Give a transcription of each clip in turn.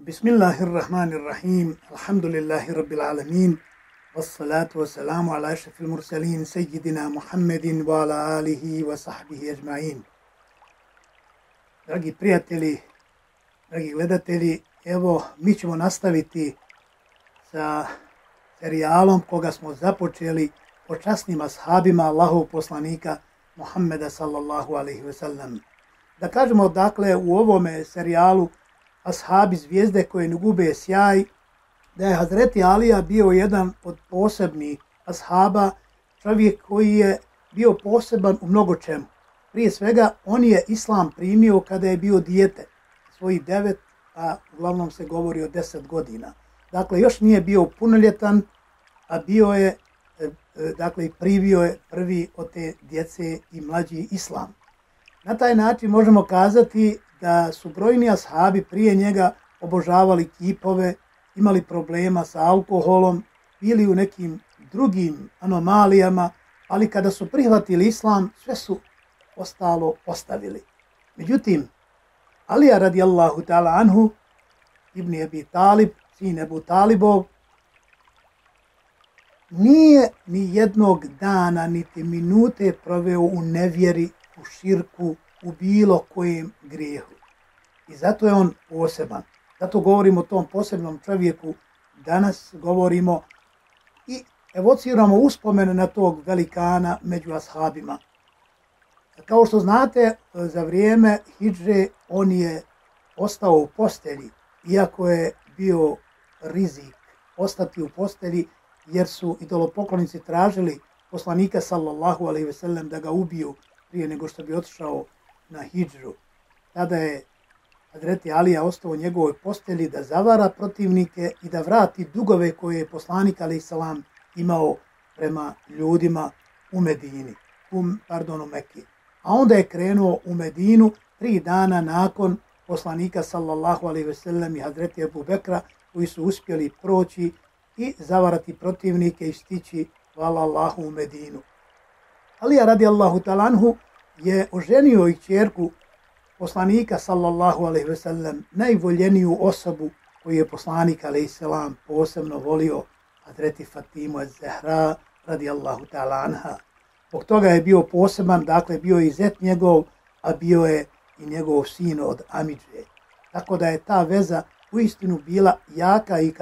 Bismillahirrahmanirrahim. Alhamdulillahi rabbil alamin. Wassalatu wassalamu ala ašrafil mursalin seyyidina Muhammedin wa ala alihi wa sahbihi ajma'in. Dragi prijatelji, dragi gledatelji, evo mi ćemo nastaviti sa serijalom koga smo započeli o časnim ashabima Allahov poslanika Muhammeda sallallahu alaihi ve sellem. Da kažemo dakle u ovome serijalu ashabi zvijezde koje ne gube sjaj, da je Hazreti Alija bio jedan od posebnih ashaba, čovjek koji je bio poseban u mnogo čemu. Prije svega, on je islam primio kada je bio dijete, svojih 9, a uglavnom se govori o 10 godina. Dakle, još nije bio punoljetan, a bio je, dakle, privio je prvi od te djece i mlađi islam. Na taj način možemo kazati da su brojni ashabi prije njega obožavali kipove, imali problema sa alkoholom, bili u nekim drugim anomalijama, ali kada su prihvatili islam, sve su ostalo ostavili. Međutim, Alija radijallahu ta'ala anhu, ibn Abi Talib, sin Ebu Talibov, nije ni jednog dana, niti minute proveo u nevjeri, u širku, u bilo kojem grijehu. I zato je on poseban. Zato govorimo o tom posebnom čovjeku. Danas govorimo i evociramo uspomene na tog velikana među ashabima. Kao što znate, za vrijeme hidže on je ostao u postelji, iako je bio rizik ostati u postelji, jer su idolopoklonici tražili poslanika sallallahu alejhi ve sellem da ga ubiju prije nego što bi otišao na hidžu. Tada je Hazreti Alija ostao u njegovoj postelji da zavara protivnike i da vrati dugove koje je poslanik alejhi selam imao prema ljudima u Medini, u Mekki. A onda je krenuo u Medinu 3 dana nakon poslanika sallallahu alejhi ve sellem i Hazreti Ebu Bekra, koji su uspjeli proći i zavarati protivnike i stići, hvala Allahu, u Medinu. Alija radijallahu ta'ala anhu je oženio i kćerku poslanika sallallahu alejhi ve sellem, najvoljeniju osobu koju je poslanik alejhi selam posebno volio, Hazreti Fatimu az-Zahra radijallahu ta'ala anha. Zbog toga je bio poseban, dakle bio je i zet njegov, a bio je i njegov sin od amidže. Tako da je ta veza uistinu bila jaka i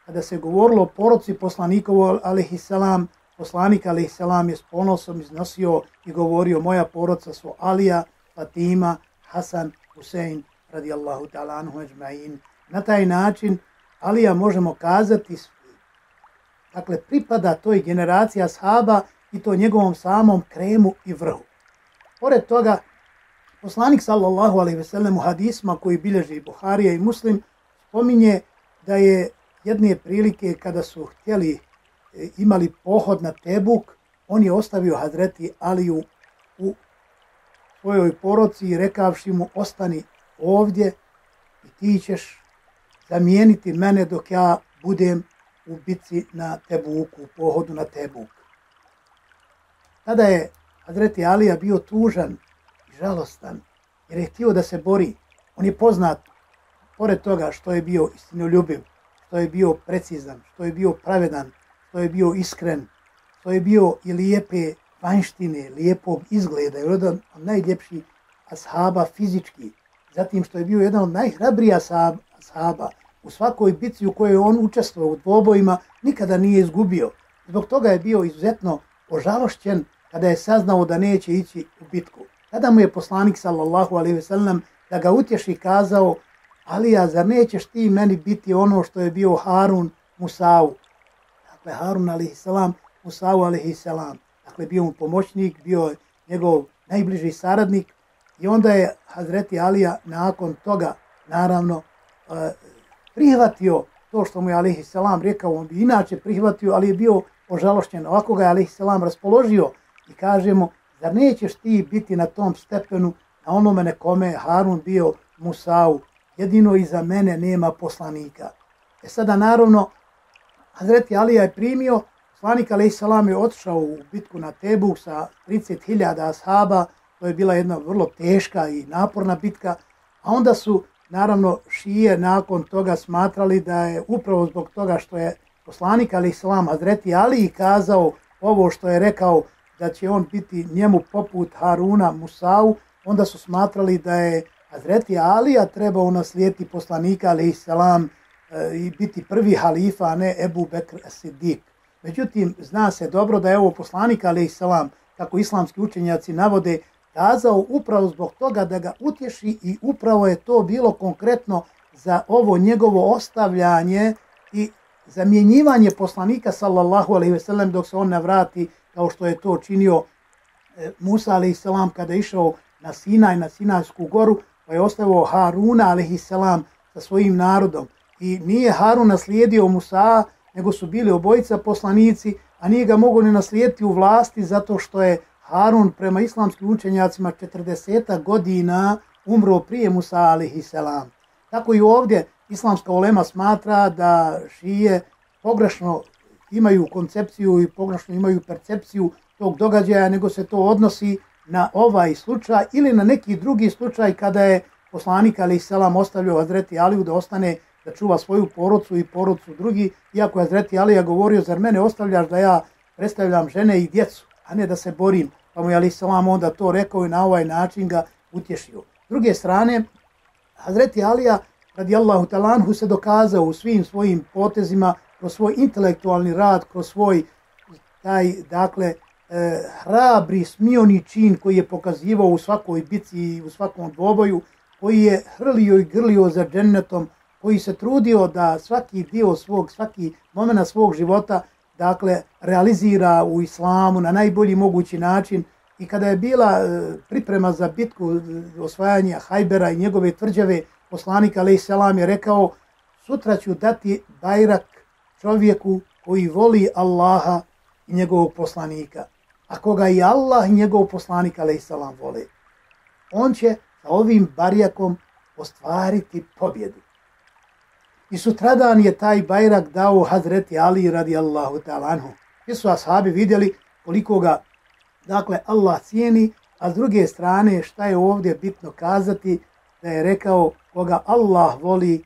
kada se govorilo o porodci poslanikovo alejhi selam, poslanik alejhi selam je s ponosom iznosio i govorio: moja porodca su Alija, Fatima, Hasan, Husein radijallahu ta'ala anhu ajma'in. Na taj način Alija, možemo kazati, dakle pripada toj generaciji ashaba i to njegovom samom kremu i vrhu. Pored toga, poslanik sallallahu alejhi ve sellem u hadisma koji bilježi Buharija i Muslim spominje da je jedne prilike kada su imali pohod na Tebuk, on je ostavio Hazreti Aliju u svojoj porodci i rekavši mu: ostani ovdje i ti ćeš zamijeniti mene dok ja budem u bitci na Tebuku, u pohodu na Tebuk. Tada je Hazreti Alija bio tužan i žalostan jer je htio da se bori. On je poznat, pored toga što je bio istinoljubiv, što je bio precizan, što je bio pravedan, što je bio iskren, što je bio i lijepe vanjštine, lijepog izgleda, jedan od najljepših ashaba fizički. Zatim što je bio jedan od najhrabrijih ashaba. U svakoj bitci u kojoj on učestvovao u dvobojima nikada nije izgubio. Zbog toga je bio izuzetno ožalošćen kada je saznao da neće ići u bitku. Tada mu je poslanik sallallahu alejhi ve sellem da ga utješi kazao: Alija, zar nećeš ti meni biti ono što je bio Harun Musavu? Dakle, Harun alejhi selam, Musavu alejhi selam. Dakle, bio mu pomoćnik, bio je njegov najbliži saradnik i onda je Hazreti Alija nakon toga, naravno, prihvatio to što mu je alejhi selam rekao. On bi inače prihvatio, ali je bio ožalošćen. Ovako ga je alejhi selam raspoložio i kaže mu: zar nećeš ti biti na tom stepenu, na onome na kome je Harun bio Musavu? Jedino iza mene nema poslanika. Sada naravno Hazreti Alija je primio, poslanik alejhi selam je otišao u bitku na Tebuk sa 30.000 ashaba. To je bila jedna vrlo teška i naporna bitka, a onda su naravno šije nakon toga smatrali da je upravo zbog toga što je poslanik alejhi selam Hazreti Ali kazao ovo što je rekao da će on biti njemu poput Haruna Musau, onda su smatrali da je Hazreti Alija trebao naslijediti poslanika alejhi selam i biti prvi halifa, a ne Ebu Bekr as-Siddiq. Međutim, zna se dobro da je ovo poslanik alejhi selam, kako islamski učenjaci navode, kazao upravo zbog toga da ga utješi i upravo je to bilo konkretno za ovo njegovo ostavljanje i zamjenjivanje poslanika sallallahu alejhi ve sellem dok se on ne vrati, kao što je to činio Musa alejhi selam kada je išao na Sinaj, na Sinajsku goru, pa je ostavio Haruna alejhi selam sa svojim narodom. I nije Harun naslijedio Musa, nego su bili obojica poslanici, a nije ga mogao ni naslijediti u vlasti zato što je Harun prema islamskim učenjacima 40 godina umro prije Musa alejhi selam. Tako i ovdje islamska ulema smatra da šije pogrešno imaju koncepciju i pogrešno imaju percepciju tog događaja, nego se to odnosi na ovaj slučaj ili na neki drugi slučaj kada je poslanik alejhi selam ostavljao Hazreti Aliju da ostane da čuva svoju porodcu i porodcu drugi, iako je Hazreti Alija govorio, zar mene ostavljaš da ja predstavljam žene i djecu, a ne da se borim, pa mu je alejhi selam onda to rekao i na ovaj način ga utješio. S druge strane, Hazreti Alija radijallahu ta'ala anhu se dokazao u svim svojim potezima, kroz svoj intelektualni rad, kroz svoj taj, dakle, hrabri, smioni čin koji je pokazivao u svakoj bici i u svakom dvoboju, koji je hrlio i grlio za džennetom, koji se trudio da svaki dio svog, svaki moment svog života, dakle, realizira u islamu na najbolji mogući način. I kada je bila priprema za bitku osvajanja Hajbera i njegove tvrđave, poslanik alejhi selam je rekao: sutra ću dati bajrak čovjeku koji voli Allaha i njegovog poslanika. A koga i Allah i njegov poslanik alejhi selam vole, on će sa ovim barjakom ostvariti pobjedu. I sutradan je taj bajrak dao Hazreti Ali radijallahu ta'ala anhu. Svi su ashabi vidjeli koliko ga, dakle, Allah cijeni, a s druge strane šta je ovdje bitno kazati, da je rekao koga Allah voli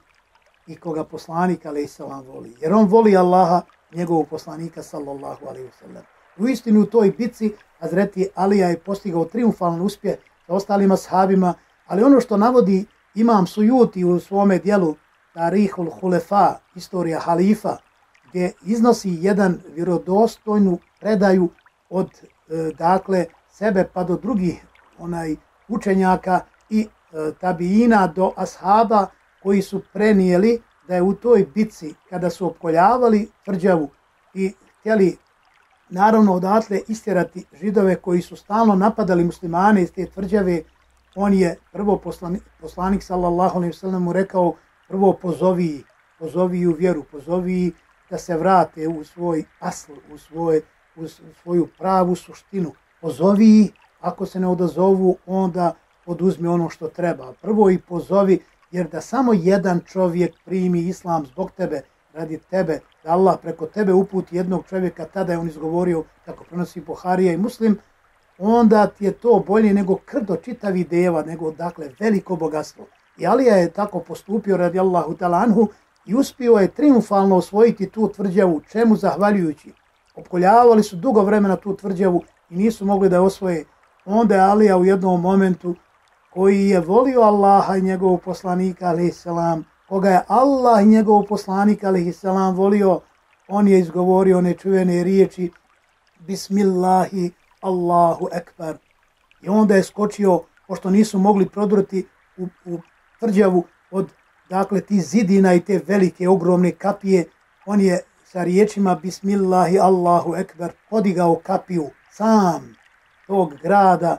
i koga poslanik alejhi selam voli. Jer on voli Allaha, njegovog poslanika sallallahu alejhi ve sellem. U istinu u toj bitci Hazreti Alija je postigao triumfalan uspjeh sa ostalim ashabima, ali ono što navodi Imam Sujuti u svome dijelu Tarihul Hulefa, istorija halifa, gdje iznosi jedan vjerodostojnu predaju od dakle sebe pa do drugih učenjaka i tabiina do ashaba koji su prenijeli da je u toj bitci kada su opkoljavali tvrđavu i htjeli naravno odatle istjerati Židove koji su stalno napadali muslimane iz te tvrđave, on je prvo poslanik sallallahu alejhi ve sellem mu rekao: prvo pozovi u vjeru, pozovi da se vrate u svoj asl, u svoju pravu suštinu. Pozovi, ako se ne odazovu, onda poduzmi ono što treba. Prvo i pozovi, jer da samo jedan čovjek primi islam zbog tebe, radi tebe, da Allah preko tebe uputi jednog čovjeka, tada je on izgovorio, kako prenosi Buharija i Muslim, onda ti je to bolje nego krdo čitavi deva, nego dakle veliko bogatstvo. I Alija je tako postupio radijallahu ta'ala anhu i uspio je triumfalno osvojiti tu tvrđavu, čemu zahvaljujući. Opkoljavali su dugo vremena tu tvrđavu i nisu mogli da je osvoje. Onda je Alija u jednom momentu, koji je volio Allaha i njegovog poslanika alejhi selam, koga je Allah i njegov poslanik alejhi selam volio, on je izgovorio one čuvene riječi: Bismillahi Allahu ekber. I onda je skočio, pošto nisu mogli produriti u tvrđavu od dakle ti zidina i te velike ogromne kapije, on je sa riječima Bismillahi Allahu ekber podigao kapiju sam tog grada,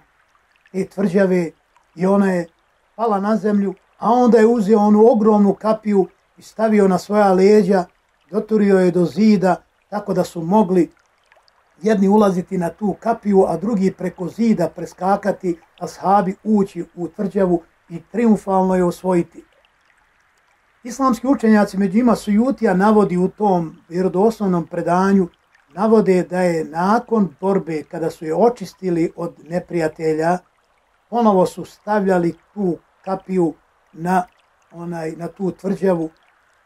te tvrđave, i ona je pala na zemlju, a onda je uzeo onu ogromnu kapiju i stavio na svoja leđa, doturio je do zida, tako da su mogli jedni ulaziti na tu kapiju, a drugi preko zida preskakati, ashabi ući u tvrđavu i triumfalno je osvojiti. Islamski učenjaci, među njima Sujutija navodi u tom vjerodostojnom predanju, navode da je nakon borbe, kada su je očistili od neprijatelja, ponovo su stavljali tu kapiju na na tu tvrđavu,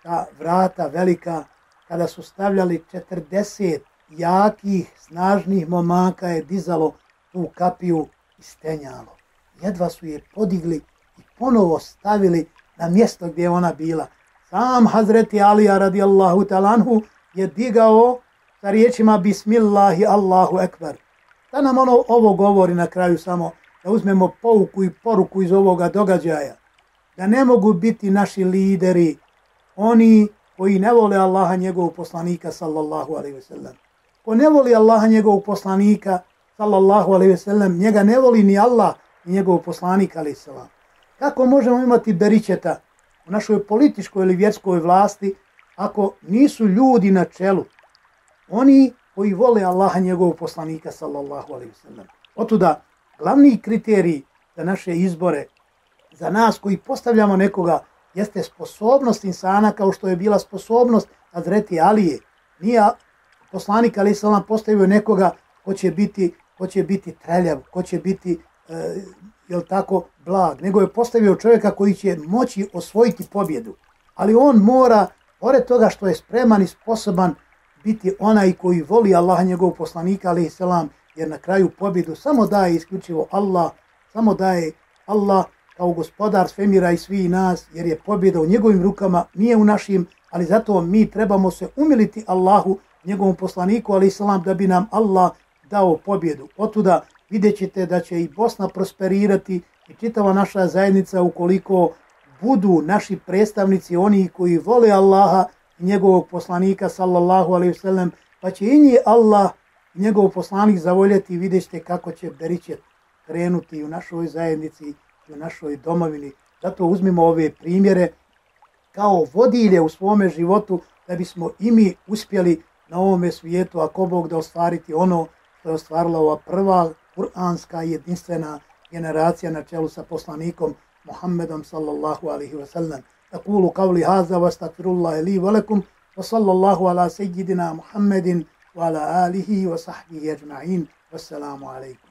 ta vrata velika, kada su stavljali 40 jakih, snažnih momaka je dizalo tu kapiju i stenjalo. Jedva su je podigli i ponovo stavili na mjesto gdje je ona bila. Sam Hazreti Alija radijallahu talanhu je digao sa riječima Bismillahi Allahu Ekber. Da nam ovo govori na kraju samo, da uzmemo pouku i poruku iz ovoga događaja. Da ne mogu biti naši lideri oni koji ne vole Allaha njegovog poslanika sallallahu alejhi ve sellem. Ko ne voli Allaha njegovog poslanika sallallahu alejhi ve sellem, njega ne voli ni Allah ni njegov poslanik alejhi selam. Kako možemo imati beričeta u našoj političkoj ili vjerskoj vlasti ako nisu ljudi na čelu? Oni koji vole Allaha njegovog poslanika sallallahu alejhi ve sellem. Otuda glavni kriterij za naše izbore, za nas koji postavljamo nekoga, jeste sposobnost insana kao što je bila sposobnost Hazreti Alije. Nije poslanik alejhi selam postavio nekoga ko će biti treljav, ko će biti blag, nego je postavio čovjeka koji će moći osvojiti pobjedu. Ali on mora, pored toga što je spreman i sposoban, biti onaj koji voli Allaha njegovog poslanika alejhi selam, jer na kraju pobjedu samo daje isključivo Allah, samo daje Allah kao gospodar svemira i svih nas, jer je pobjeda u njegovim rukama, nije u našim, ali zato mi trebamo se umiliti Allahu, njegovom poslaniku alejhi selam, da bi nam Allah dao pobjedu. Otuda vidjet ćete da će i Bosna prosperirati i čitava naša zajednica ukoliko budu naši predstavnici oni koji vole Allaha i njegovog poslanika sallallahu alejhi ve sellem, pa će i njih Allah i njegov poslanik zavoljeti i vidjet ćete kako će beričet krenuti u našoj zajednici i u našoj domovini. Zato uzmimo ove primjere kao vodilje u svome životu da bismo i mi uspjeli na ovome svijetu, ako Bog da ostvariti ono što je ostvarila ova prva kuranska jedinstvena generacija na čelu sa poslanikom Muhammedom sallallahu alaihi wa sallam. Aqulu qavli haza wa astagfirullahi li wa lakum wa sallallahu ala seyyidina Muhammedin wa ala alihi wa sahbihi ajma'in. Wassalamu alaikum.